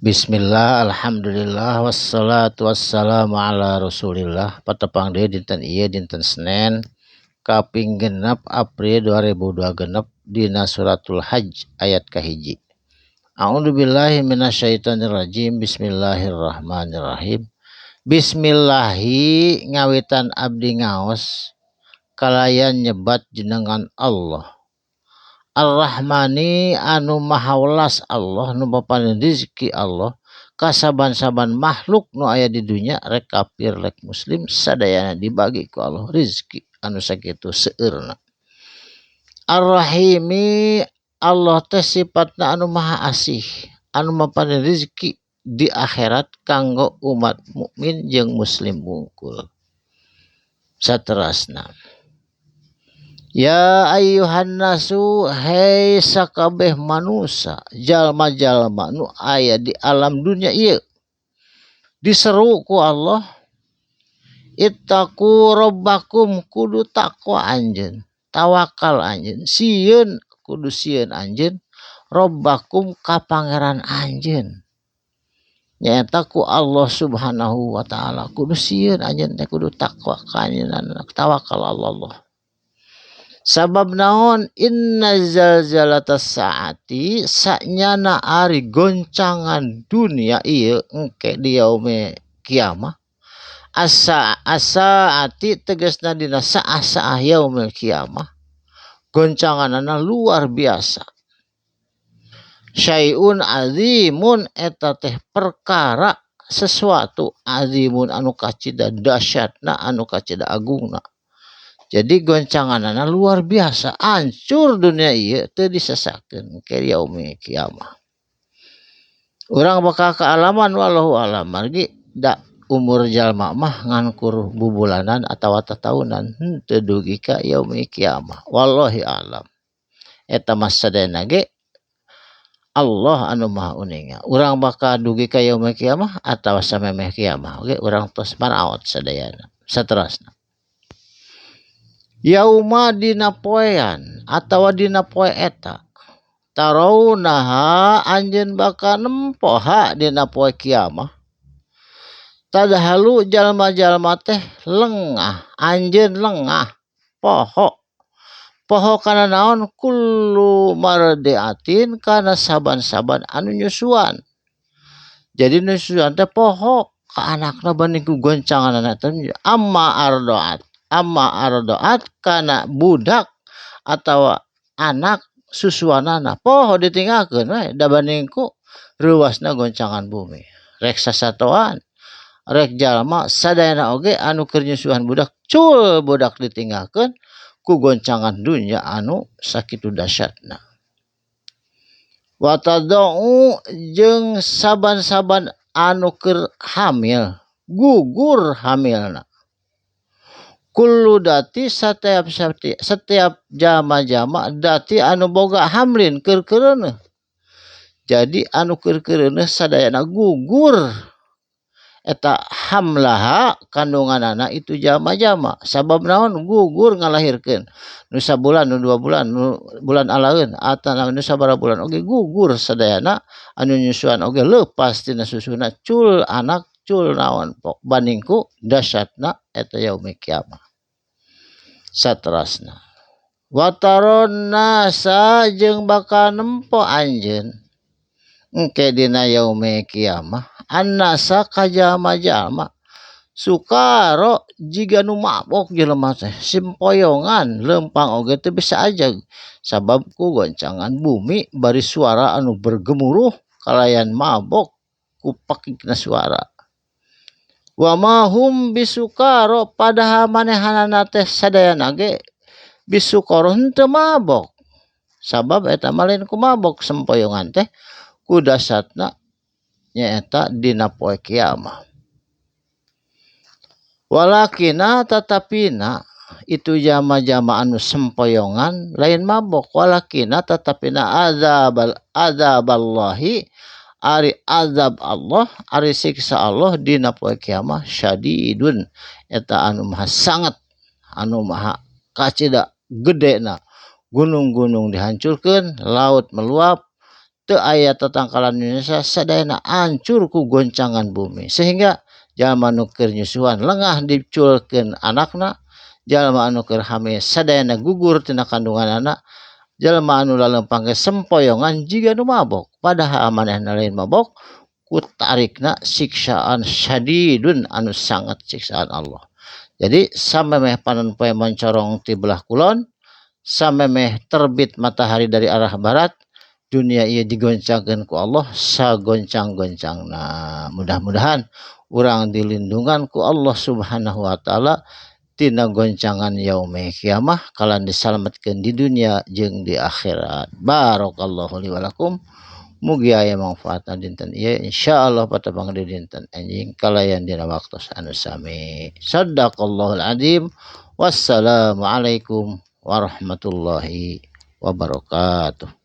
Bismillah, alhamdulillah, wassalatu wassalamu ala rasulillah. Patepang deui dinten ieu, dinten Senen kaping 6 April 2026, dina suratul Hajj ayat kahiji. A'udzubillahi minasyaitonirrajim. Bismillahirrahmanirrahim. Bismillahi, ngawitan abdi ngaos kalayan nyebat jenengan Allah, Ar-Rahmani anu maha welas Allah, nu maparin rizki Allah ka saban-saban makhluk nu aya di dunya, rek kafir rek muslim, sadayana dibagi ku Allah rizki anu sakitu seueurna. Ar-Rahimi, Allah teh sifatna anu maha asih, anu maparin rizki di akhirat kanggo umat mukmin jeung muslim wungkul. Saterasna, Ya ayyuhan nasu, hei sakabeh manusa, jalma-jalma nu aya di alam dunia ieu, diseru ku Allah, ittaqu rabbakum, kudu takwa anjeun, tawakal anjeun, sieun, kudu sieun anjeun, rabbakum ka pangeran anjeun, nyaeta ku Allah Subhanahu wa taala. Kudu sieun anjeun teh, kudu takwa ka anjeun, tawakal Allah. Sabab naon? Inna zalzalatas saati, sanyana ari goncangan dunia ieu engke di yaume kiamah. Asa asaati tegasna dina saah-saah yaumil kiamah, goncanganana luar biasa. Syai'un azimun, eta teh perkara sesuatu, azimun anu kacida dahsyatna, anu kacida agungna. Jadi goncanganana luar biasa, hancur dunia ieu teu disesakeun ke yaumi kiamah. Urang bakal kaalaman, wallahu alam, margi da umur jalma mah ngan kur bubulanan atawa tataunan, henteu dugi ka yaumi kiamah. Wallahi alam. Eta mah sadayana ge Allah anu maha uninga. Urang bakal dugi ka yaumi kiamah atawa samemeh kiamah oge urang tos maraot sadayana. Saterasna, Yauma, dina poean atawa dina poe eta, tarawunaha, anjeun bakal nempo ha dina poe kiamah, tadhalu, jalma-jalma teh lengah, anjeun lengah, poho poho kana naon? Kullu mardiatin, kana saban-saban anu nyusuan. Jadi nyusuan teh poho ka anakna banding ku goncanganana teh. Amma ardaat, amma ardaat, kana budak atau anak susuanana poho, ditinggalkeun we da banding ku reuwasna goncangan bumi. Rek sasatoan rek jalma sadayana oge anu keur nyusuan budak, cul budak ditinggalkeun ku goncangan dunya anu sakitu dahsyatna. Wa tadau, jeung saban-saban anu keur hamil gugur hamilna. Kullu dati, setiap setiap jalma-jalma, dati anu boga, hamlin keur keureuneuh. Jadi anu keur keureuneuh sadayana gugur eta hamlaha, kandunganana itu jalma-jalma. Sabab naon gugur ngalahirkeun? Nu sabulan, nu 2 bulan, nu bulan alaeun, atau nu sabaraha bulan oge gugur sadayana. Anu nyusuan oge leupas tina susuna, cul anak, cul naon pok banding ku dahsyatna eta yaumi kiamah. Saterasna, wataron nasa, jeung bakal nempo anjeun engke dina yaumi kiamah, annasa ka jalma-jalma, sukaro, jiga nu mabok jelema teh, simpoyongan, leumpang oge teu bisa ajeg sabab ku goncangan bumi bari suara anu bergemuruh kalayan mabok ku pakikna suara. Wa ma hum bisukaro, padahal manehanana teh sadayana ge, bisukaro, henteu mabok, sabab eta mah lain ku mabok sempoyongan teh, ku dahsyatna nyaeta dina poe kiamah. Walakina, tatapina itu jalma-jalma anu sempoyongan lain mabok, walakina, tatapina, azab, azaballahi, ari azab Allah, ari siksa Allah dina poe kiamah, syadidun, eta anu maha sangat, anu maha kacida gedena. Gunung-gunung dihancurkeun, laut meluap. Teu aya tatangkalan Indonesia, sadayana hancur ku goncangan bumi, sehingga jalma nu keur nyusuan lengah diculkeun anakna, jalma anu keur hamil sadayana gugur tina kandunganana, jalma anu lalempang ge sempoyongan jiga nu mabok, padahal manehna lain mabok ku tarikna siksaan syadidun anu sangat siksaan Allah. Jadi samemeh panon poe moncorong ti belah kulon, samemeh terbit matahari dari arah barat, dunia ieu digoncangkeun ku Allah sagoncang-goncangna. Mudah-mudahan urang dilindungan ku Allah Subhanahu wa taala tina goncangan yaumil kiamah, kalan disalametkeun di dunia jeung di akhirat. Barakallahu li walakum. Mugi aya manfaatna dinten ieu, insyaallah patepang di dinten enjing kalayan dina waktos anu sami. Sadaqallahul azim. Wassalamualaikum warahmatullahi wabarakatuh.